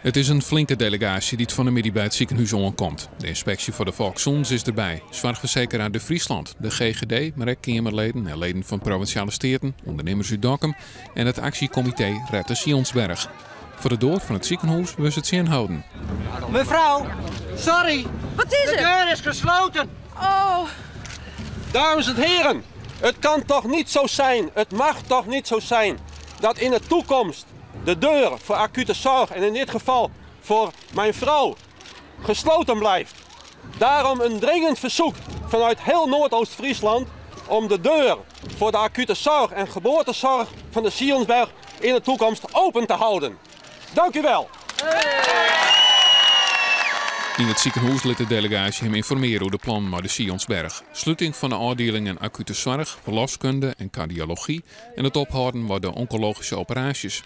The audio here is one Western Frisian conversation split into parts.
It is in flinke delegaasje dy't fan 'e middei by it sikehûs oankomt. De ynspeksje foar de Folkssûnens is derby, soarchfersekeraar De Friesland, de GGD, mar ek keamerleden en leden fan Provinsjale Steaten, ûndernimmers út Dokkum en it aksjekomitee Red de Sionsberg. Foar de doar fan it sikehûs wurde se tsjinholden. Mevrouw, sorry. Wat is De er? deur is gesloten. Oh. Dames en heren, het kan toch niet zo zijn, het mag toch niet zo zijn dat in de toekomst de deur voor acute zorg en in dit geval voor mijn vrouw gesloten blijft. Daarom een dringend verzoek vanuit heel Noordoost-Friesland om de deur voor de acute zorg en geboortezorg van de Sionsberg in de toekomst open te houden. Dank u wel. Yn it sikehûs lit de delegaasje him ynformearje oer de plannen mei de Sionsberg. Sluting fan de ôfdielingen akute soarch, ferloskunde en kardiology en it ophâlden mei de onkologyske operaasjes.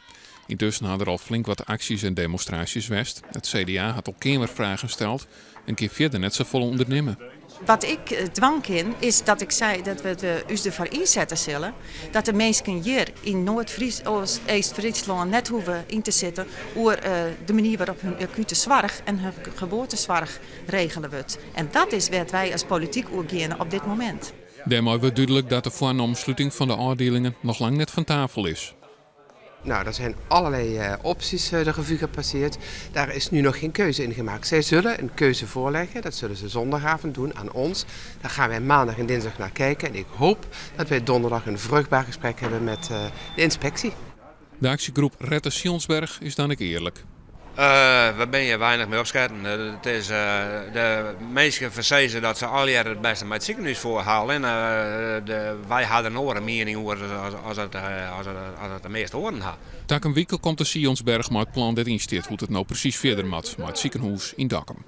Yntusken ha der al flink wat aksjes en demonstraasjes west. It CDA hat al keamerfragen steld en kin fierder net safolle ûndernimme. Wat ik dwaan kin, is dat ik sei dat we ús derfoar ynsette sille dat de minsken hjir yn Noardeast-Fryslân net hoege yn te sitten oer de manier wêrop't hun akute soarch en hun geboartesoarch regele wurdt. En dat is wêr't wy as polityk oer geane op dit momint. Dêrmei wurdt dúdlik dat de foarnommen sluting fan de ôfdielingen noch lang net fan tafel is. Nou, er zijn allerlei opties de revue gepasseerd. Daar is nu nog geen keuze in gemaakt. Zij zullen een keuze voorleggen. Dat zullen ze zondagavond doen aan ons. Daar gaan wij maandag en dinsdag naar kijken. En ik hoop dat wij donderdag een vruchtbaar gesprek hebben met de inspectie. De aksjegroep Red de Sionsberg is dan ek earlik. We binne hjir weinich mei opsketten. It is, de minsken fersizze dat se allegearre it bêste mei it sikehûs foar ha. Allinne wy ha der in oare miening oer as it de measte oaren ha. Takom wike komt de Sionsberg mei it plan dêr't yn stiet hoe't it no presys fierder moat mei it sikehûs yn Dokkum.